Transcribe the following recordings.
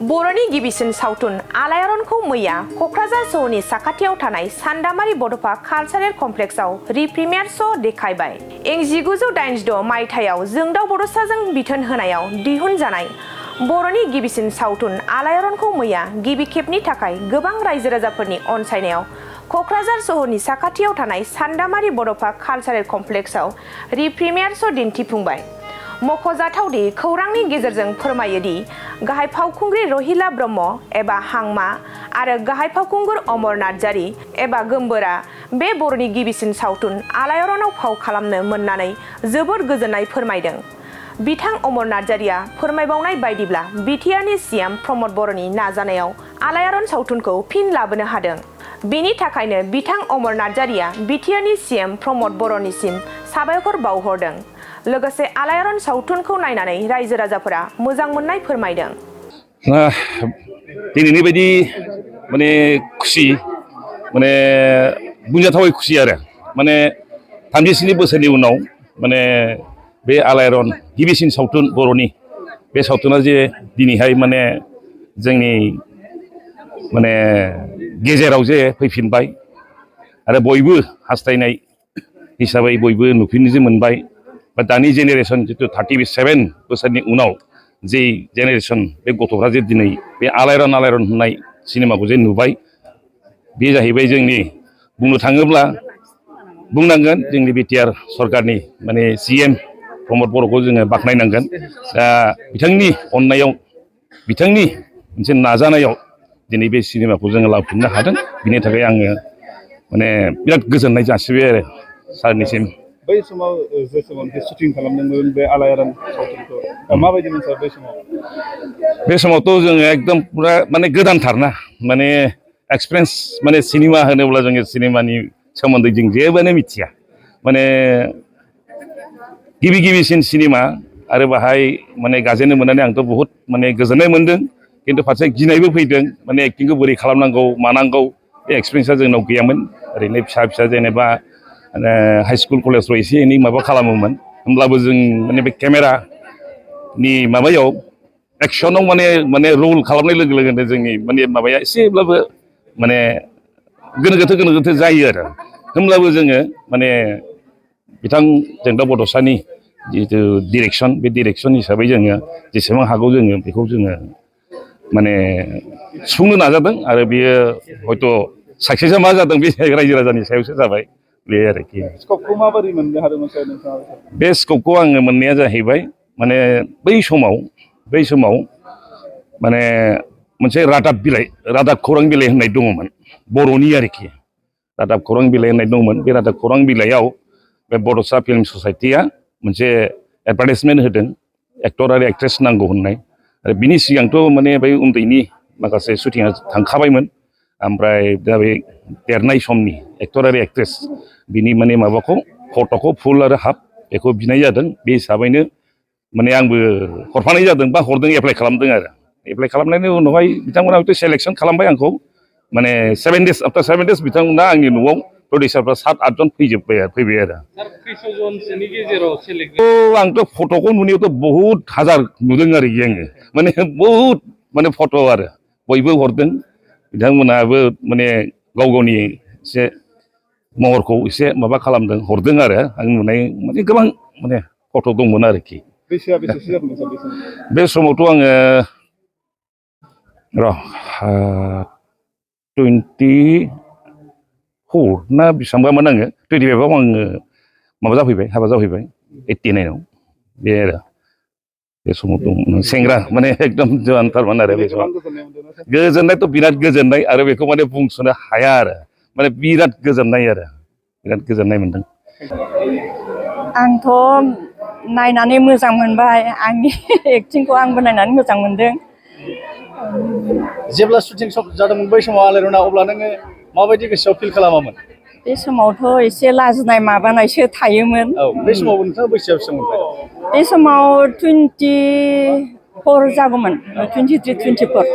बर'नि गिबिसिन सावथुन इआरनखौ मैया क'क्राझार सहरनि साखाथियाव थानाय सान्दामारि बड'फा कालचारेल कमप्लेक्सआव रिप्रिमियार श' देखायबाय। इं 1986 मायथाइयाव जोंदाव बड'साजों बिथोन होनायाव दिहुनजानाय बर'नि गिबिसिन सावथुन इआरनखौ मैया गिबि खेबनि थाखाय गोबां रायजो राजाफोरनि अनसायनायाव क'क्राझार सहरनि साखाथियाव थानाय सान्दामारि बड'फा कालचारेल कमप्लेक्सआव रिप्रिमियार श' दिन्थिफुंबाय। मख'जाथावदि खौरांनि गेजेरजों फोरमायोदि गाहाय फावखुंग्रि रहिला ब्रह्म एबा हांमा आरो गाहाय फावखुंगुर अमर नार्जारी एबा गोमबोरा बे बर'नि गिबिसिन सावथुन इआरनआव फाव खालामनो मोननानै जोबोद गोजोननाय फोरमायदों। बिथां अमर नार्जारीया फोरमायबावनाय बायदिब्ला बिटिआरनि सीएम प्रमद बर'नि नाजानायाव इआरन सावथुनखौ फिन लाबोनो हादों। बेनि थाखायनो बिथां अमर नार्जारीया बिटिआरनि सीएम प्रमद बर'निसिम साबायखर बावहरदों। लोगोसे इआरन सावथुनखौ नायनानै रायजो राजाफोरा मोजां मोननाय फोरमायदों। दिनैनि बायदि माने खुसि माने बुंजाथावै खुसि आरो माने 37 बोसोरनि उनाव माने बे इआरन गिबिसिन सावथुन बर'नि बे सावथुना जे दिनैहाय माने जोंनि माने गेजेराव जे फैफिनबाय आरो बयबो हास्थायनाय हिसाबै बयबो नुफिननो मोनबाय। दानि जेनेरेसन जितु 37 बोसोरनि उनाव जे जेनेरेसन बे गथ'फ्रा जे दिनै बे इआरन होननाय सिनेमाखौ जे नुबाय बे जाहैबाय जोंनि बुंनो थाङोब्ला बुंनांगोन जोंनि बिटिआर सरकारनि माने सीएम प्रमद बर'खौ जोङो बाख्नायनांगोन। दा बिथांनि अननायाव बिथांनि मोनसे नाजानायाव दिनै बे सिनेमाखौ जोङो लाबोफिननो हादों। बिनि थाखाय आङो माने बिराद गोजोननाय जासिबाय आरो सारनिसिम। बै समाव जे समाव शुटिं खालामदोंमोन बे इआरन सावथुनखौ माबायदिमोन सार बै समाव? बे समावथ' जोङो एकदम पुरा माने गोदानथारना माने एक्सपिरियेन्स माने सिनेमा होनोब्ला जोङो सिनेमानि सोमोन्दै जों जेबोआनो मिथिया माने गिबिसिन सिनेमा आरो बाहाय माने गाजेननो मोननानै आंथ' बहुद माने गोजोननाय मोनदों। खिन्थु फारसे गिनायबो फैदों माने एक्टिंखौ बोरै खालामनांगौ मानांगौ बे एक्सपिरियेन्सआ जोंनाव गैयामोन। ओरैनो फिसा जेनेबा हाई स्कुल कलेजफ्राव एसे एनै माबा खालामोमोन होमब्लाबो जों माने बे केमेरानि माबायाव एक्सनाव माने रल खालामनाय लोगो लोगोनो जोंनि माने माबाया एसेब्लाबो माने गोनो गोथो जायो आरो होमब्लाबो जोङो माने बिथां जोंदाव बड'सानि जितु डिरेक्सन बे डिरेक्सन हिसाबै जोङो जेसेबां हागौ जोङो बेखौ जोङो माने सुफुंनो नाजादों आरो बियो हयथ' साक्सेसआ मा जादों बे रायजो राजानि सायावसो जाबाय बे आरोखि। स्कपखौ माबोरै मोननो हादोंमोन सार नोंथाङा? बे स्कपखौ आङो मोननाया जाहैबाय माने बै समाव माने मोनसे रादाब खौरां बिलाइ होननाय दङमोन बर'नि आरोखि। रादाब खौरां बिलाइ होननाय दंमोन। बे रादाब खौरां बिलाइयाव बे बड'सा फिल्म ससाइटिया मोनसे एडभार्टाइजमेन्ट होदों एक्टर आरो एक्ट्रेस नांगौ होननाय। आरो बिनि सिगांथ' माने बै उन्दैनि माखासे शुटिंआ थांखाबायमोन। ओमफ्राय दा बे देरनाय समनि एक्टर आरो एक्ट्रेस बिनि माने माबाखौ फट'खौ फुल आरो हाफ बेखौ बिनाय जादों। बे हिसाबैनो माने आंबो हरफानाय जादों बा हरदों एप्लाइ खालामदों आरो एप्लाइ खालामनायनि उनावहाय बिथांमोना हयथ' सेलेकसन खालामबाय आंखौ माने 7 days आफ्टार 7 days बिथांमोना आंनि न'आव प्रडिउसारफ्रा 7-8 जन फैबाय आरो। आंथ' फट'खौ नुनायावथ' बहुत हाजार नुदों आरोखि आङो माने बहुत माने फट' आरो बयबो हरदों। बिथांमोनाबो माने गावनि एसे महरखौ एसे माबा खालामदों हरदों आरो आं नुनाय माने गोबां माने फट' दंमोन आरोखि। बैसोआ बेसेसो जादोंमोन सार बे समावथ' आङो 24 ना बेसेबांबामोन आङो 25आव आङो माबा जाफैबाय हाबा जाफैबाय 89आव बे आरो बे समाव दं सेंग्रा माने एकदम जवानथारमोन आरो बे समाव गोजोननायथ' बिराद गोजोननाय आरो बेखौ माने बुंस'नो हाया आरो माने बिराद गोजोननाय आरो बिराद गोजोननाय मोनदों। आंथ' नायनानै मोजां मोनबाय आंनि एक्टिंखौ आंबो नायनानै मोजां मोनदों। जेब्ला शुटिं जादोंमोन बै समाव इआरनआ अब्ला नोङो माबायदि गोसोआव फिल खालामामोन? बे समावथ' एसे लाजिनाय माबानायसो थायोमोन। औ बे समाव नोंथाङा बैसोआ बेसेबांमोन? बे समाव 24 जागौमोन 23-24।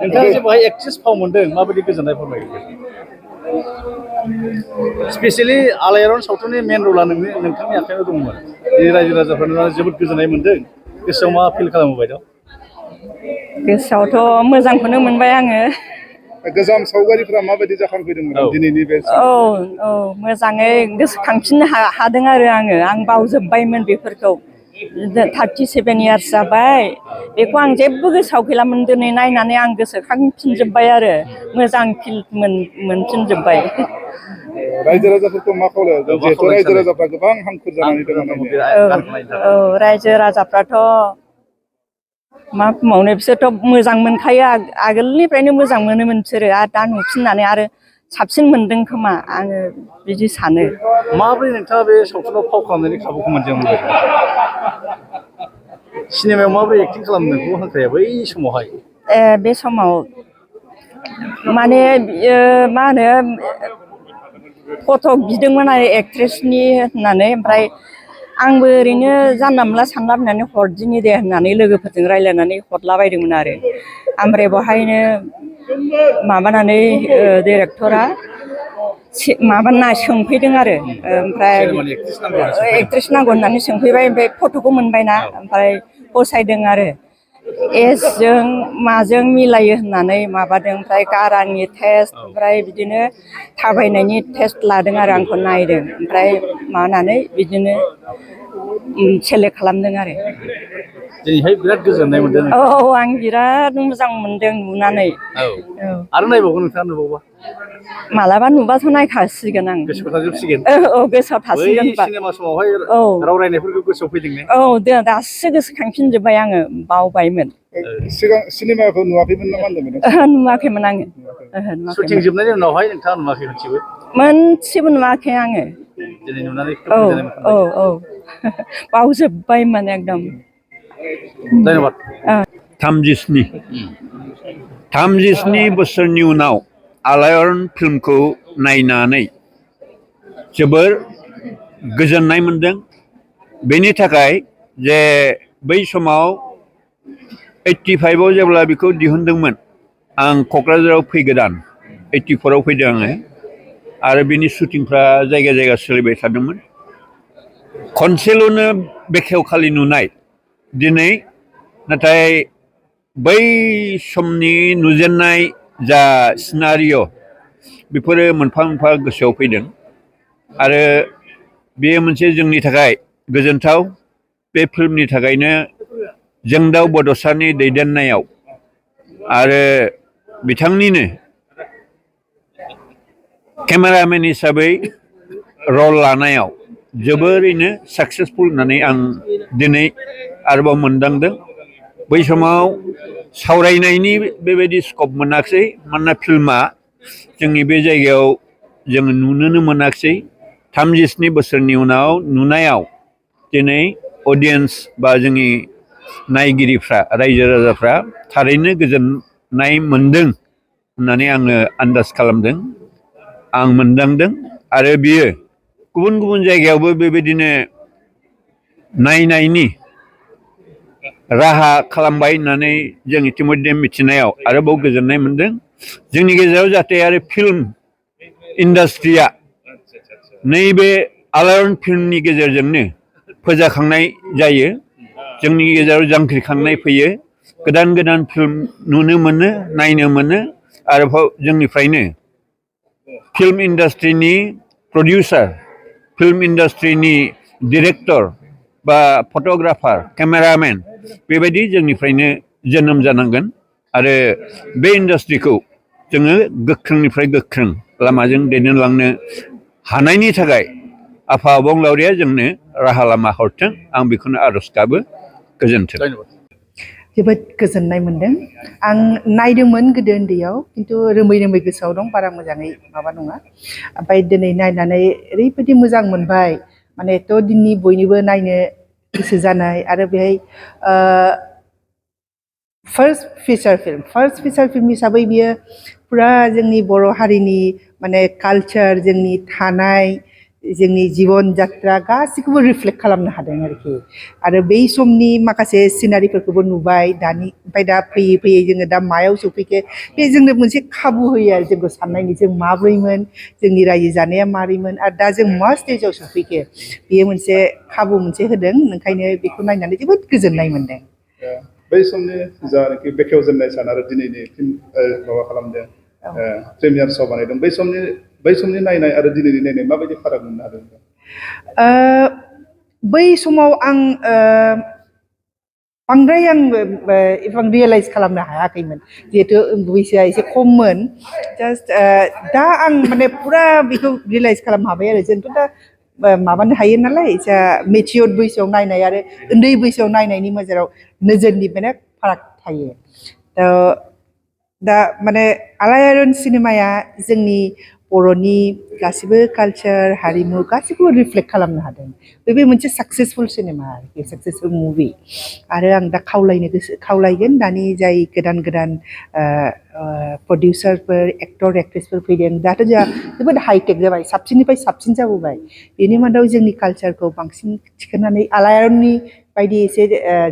नोंथाङा जे बेवहाय एक्ट्रेस फाव मोनदों माबायदि गोजोननाय फोरमायो? स्पेसियेलि इआरन सावथुननि मेन रला नोंथांनि आखायाव दंमोन। रायजो राजाफ्रा जोबोद गोजोननाय मोनदों। गोसोआव मा फिल खालामो बायद'? गोसोआवथ' मोजांखौनो मोनबाय आङो गोजाम सावगारिफोरा माबायदि जाखांफैदोंमोन दिनैनि बे औ मोजाङै गोसोखांफिननो हादों आरो आं बावजोब्बायमोन बेफोरखौ 37 इयार्स जाबाय बेखौ आं जेबो गोसोआव गैलामोन दिनै नायनानै आं गोसोखांफिनजोब्बाय आरो मोजां फिल मोनफिनजोब्बाय रायजो राजाफोरखौ मा खावलायो जिहेथु रायजो राजाफ्रा गोबां हांखुर जानानै दङ औ रायजो राजाफ्राथ' मा बुंबावनो बिसोरथ' मोजां मोनखायो आगोलनिफ्रायनो मोजां मोनोमोन बिसोरो आरो दा नुफिननानै आरो साबसिन मोनदों खोमा आङो बिदि सानो माबोरै नोंथाङा बे सावथुनाव फाव खालामनायनि खाबुखौ मोनदोंमोन सिनेमायाव माबोरै एक्टिं खालामदों हांख्राया बै समावहाय बे समाव माने मा होनो फट' बिदोंमोन आरो एक्ट्रेसनि होननानै ओमफ्राय आंबो ओरैनो जानला मोनला सानला होननानै हरदिनि दे होननानै लोगोफोरजों रायज्लायनानै हरलाबायदोंमोन आरो ओमफ्राय बेवहायनो माबानानै डिरेक्टरा सोंफैदों आरो ओमफ्राय एक्ट्रेस नांगौ होननानै सोंफैबाय ओमफ्राय फट'खौ मोनबायना ओमफ्राय फसायदों आरो एजजों माजों मिलायो होननानै माबादों ओमफ्राय गारांनि टेस्ट ओमफ्राय बिदिनो थाबायनायनि टेस्ट लादों आरो आंखौ नायदों ओमफ्राय माबानानै बिदिनो सेलेक्ट खालामदों आरो दिनैहाय बिराद गोजोननाय मोनदों औ आं बिराद मोजां मोनदों नुनानै आरो नायबावगोन नोंथाङा नुबावबा मालाबा नुबाथ' नायखासिगोन आं गोसोआव थाजोबसिगोन औ गोसोआव थासिगोन सिनेमा समावहाय राव रायनायफोरखौ गोसोआव फैदों ने औ दासो गोसोखांफिनजोब्बाय आङो बावबायमोन सिगां सिनेमाखौ नुवाखैमोन ना मा होनदोंमोन नुवाखैमोन आङो शुटिं जोबनायनि उनावहाय नोंथाङा नुवाखै मोनसेबो नुवाखै आङो दिनै नुनानै खोब गोजोननाय मोनबाय औ बावजोब्बायमोन एकदम धन्यबाद 37 बोसोरनि उनाव आलायारन फिल्मखौ नायनानै जोबोर गोजोननाय मोनदों बेनि थाखाय जे बै समाव 85आव जेब्ला बेखौ दिहुनदोंमोन आं क'क्राझाराव फैगोदान 84आव फैदों आङो आरो बिनि शुटिंफ्रा जायगा जायगा सोलिबाय थादोंमोन खनसेल'नो बेखेवखालि नुनाय दिनै नाथाय बै समनि नुजेननाय जा सिनारिय' बेफोरो मोनफा मोनफा गोसोआव फैदों आरो बेयो मोनसे जोंनि थाखाय गोजोनथाव बे फिल्मनि थाखायनो जोंदाव बड'सानि दैदेननायाव आरो बिथांनिनो केमेरामेन हिसाबै रल लानायाव जोबोरैनो साक्सेसफुल होननानै आं दिनै आरोबाव मोनदांदों बै समाव सावरायनायनि बेबायदि स्कप मोनाखिसै मानोना फिल्मा जोंनि बे जायगायाव जोङो नुनोनो मोनाखिसै 37 बोसोरनि उनाव नुनायाव दिनै अडियेन्स बा जोंनि नायगिरिफ्रा रायजो राजाफ्रा थारैनो गोजोननाय मोनदों होननानै आङो आन्दाज खालामदों आं मोनदांदों आरो बियो गुबुन गुबुन जायगायावबो बेबायदिनो नायनायनि राहा खालामबाय होननानै जों इतिमध्य मिथिनायाव आरोबाव गोजोननाय मोनदों जोंनि गेजेराव जाहाथे आरो फिल्म इन्डास्ट्रिया नैबे आलायारन फिल्मनि गेजेरजोंनो फोजाखांनाय जायो जोंनि गेजेराव जांख्रिखांनाय फैयो गोदान गोदान फिल्म नुनो मोनो नायनो मोनो आरोबाव जोंनिफ्रायनो फिल्म इन्डास्ट्रिनि प्रडिउसार फिल्म इन्डास्ट्रिनि डिरेक्टर बा फट'ग्राफार केमेरामेन बेबायदि जोंनिफ्रायनो जोनोम जानांगोन आरो बे इन्डास्ट्रिखौ जोङो गोख्रोंनिफ्राय गोख्रों लामाजों दैदेनलांनो हानायनि थाखाय आफा अबंलावरिया जोंनो राहा लामा हरथों आं बेखौनो आर'ज गाबो गोजोन्थों जोबोद गोजोननाय मोनदों आं नायदोंमोन गोदो उन्दैयाव खिन्थु रोमै रोमै गोसोआव दं बारा मोजाङै माबा नङा ओमफ्राय दिनै नायनानै ओरैबायदि मोजां मोनबाय माने थ' दिननि बयनिबो नायनो गोसो जानाय आरो बेहाय फार्स्ट फिचार फिल्म हिसाबै बियो पुरा जोंनि बर' हारिनि माने कालचार जोंनि थानाय जोंनि जिबन जात्रा गासैखौबो रिफ्लेक्ट खालामनो हादों आरोखि आरो बै समनि माखासे सिनारिफोरखौबो नुबाय दानि ओमफ्राय दा फैयै फैयै जोङो दा मायाव सफैखो बे जोंनो मोनसे खाबु होयो आरो जोंखौ साननायनि जों माब्रैमोन जोंनि रायजो जानाया मारैमोन आरो दा जों मा स्टेजाव सफैखो बेयो मोनसे खाबु मोनसे होदों ओंखायनो बेखौ नायनानै जोबोद गोजोननाय मोनदों बै समनि जानाखि बेखेवजेननाय सान आरो दिनैनि माबा खालामदों प्रिमियार श' बानायदों बै समनि नायनाय आरो दिनैनि नायनाय माबायदि फाराग मोननो हादों? बै समाव आं बांद्राय आं एसेबां रियेलाइज खालामनो हायाखैमोन जिहेथु बैसोआ एसे खममोन जास्ट दा आं माने फुरा बेखौ रियेलाइज खालामनो हाबाय आरो जोंथ' दा माबानो हायो नालाय जा मेचियर बैसोआव नायनाय आरो उन्दै बैसोआव नायनायनि नोजोरनि माने फाराग थायो दा माने आलायारन सिनेमाया जोंनि बर'नि गासिबो कालचार हारिमु गासिखौबो रिफ्लेक्ट खालामनो हादों बे मोनसे साक्सेसफुल सिनेमा आरोखि साक्सेसफुल मुभि आरो आं दा खावलायगोन दानि जाय गोदान प्रडिउसारफोर एक्टर एक्ट्रेसफोर फैदों दाथ' जोंहा जोबोद हाइटेक जाबाय साबसिननिफ्राय साबसिन जाबोबाय बेनि मादाव जोंनि कालचारखौ बांसिन थिखोनानै आलायारननि बायदि एसे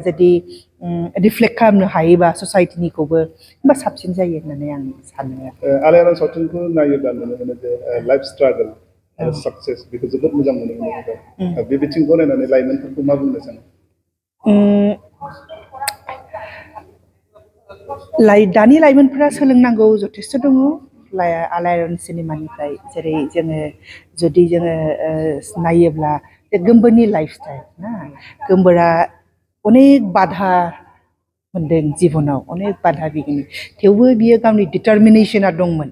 जुदि रिफ्लेक्ट खालामनो हायोबा ससाइटिनिखौबो होमबा साबसिन जायो होननानै आं सानो आलायारन सावथुनखौ नायोब्ला नुनो मोनो जे लाइफ स्ट्रागल आरो साक्सेस बेखौ जोबोद मोजां मोनो बे बिथिंखौ नायनानै लाइमोनफोरखौ मा बुंनो सानो? दानि लाइमोनफोरा सोलोंनांगौ जथेस्थ' दङ आलायारन सिनेमानिफ्राय जेरै जुदि जोङो नायोब्ला गोमबोरनि लाइफ स्टाइल ना गोमबोरा अनेक बाधा मोनदों जिबनाव अनेक बाधा बिगिनि थेवबो बियो गावनि डिटारमिनेसना दंमोन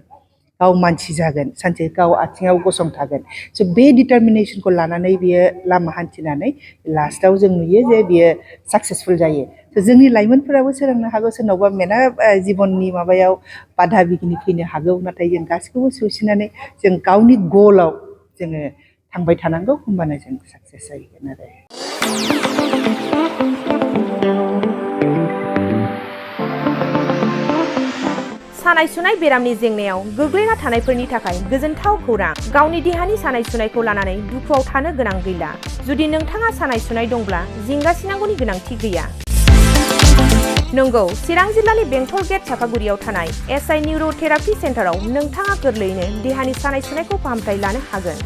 गाव मानसि जागोन सानसे गाव आथिङाव गसंथागोन स' बे डिटारमिनेसनखौ लानानै बियो लामा हान्थिनानै लास्टआव जों नुयो जे बियो साक्सेसफुल जायो स' जोंनि लाइमोनफोराबो सोलोंनो हागौ सोरनावबा मेना जिबननि माबायाव बाधा बिगिनि फैनो हागौ नाथाय जों गासैखौबो सौसिनानै जों गावनि गलाव जोङो थांबाय थानांगौ होमबानो जों साक्सेस जाहैगोन आरो सानाय सुनाय बेरामनि जेंनायाव गोग्लैना थानायफोरनि थाखाय गोजोनथाव खौरां गावनि देहानि सानाय सुनायखौ लानानै दुखुआव थानो गोनां गैला जुदि नोंथाङा सानाय सुनाय दंब्ला जिंगासिनांगौनि गोनांथि गैया नंगौ चिरां जिल्लानि बेंटल गेट चापागुरियाव थानाय एसआइ निउर'थेरापि सेन्टाराव नोंथाङा गोरलैयैनो देहानि सानाय सुनायखौ फाहामथाय लानो हागोन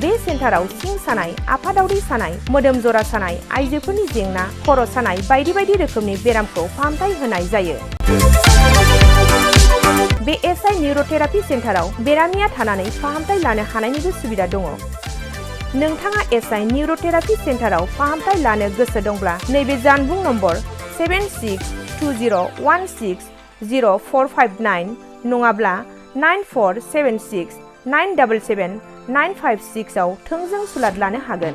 बे सेन्टाराव सिं सानाय आफादावरि सानाय मोदोम जरा सानाय आइजोफोरनि जेंना खर' सानाय बायदि बायदि रोखोमनि बेरामखौ फाहामथाय होनाय जायो बे एसआइ निउर'थेरापि सेन्टाराव बेरामिया थानानै फाहामथाय लानो हानायनिबो सुबिदा दङ नोंथाङा एसआइ निउर'थेरापि सेन्टाराव फाहामथाय लानो गोसो दंब्ला नैबे जानबुं नम्बर 7620160459 नङाब्ला 9476977956 आव थोंजों सुलाद लानो हागोन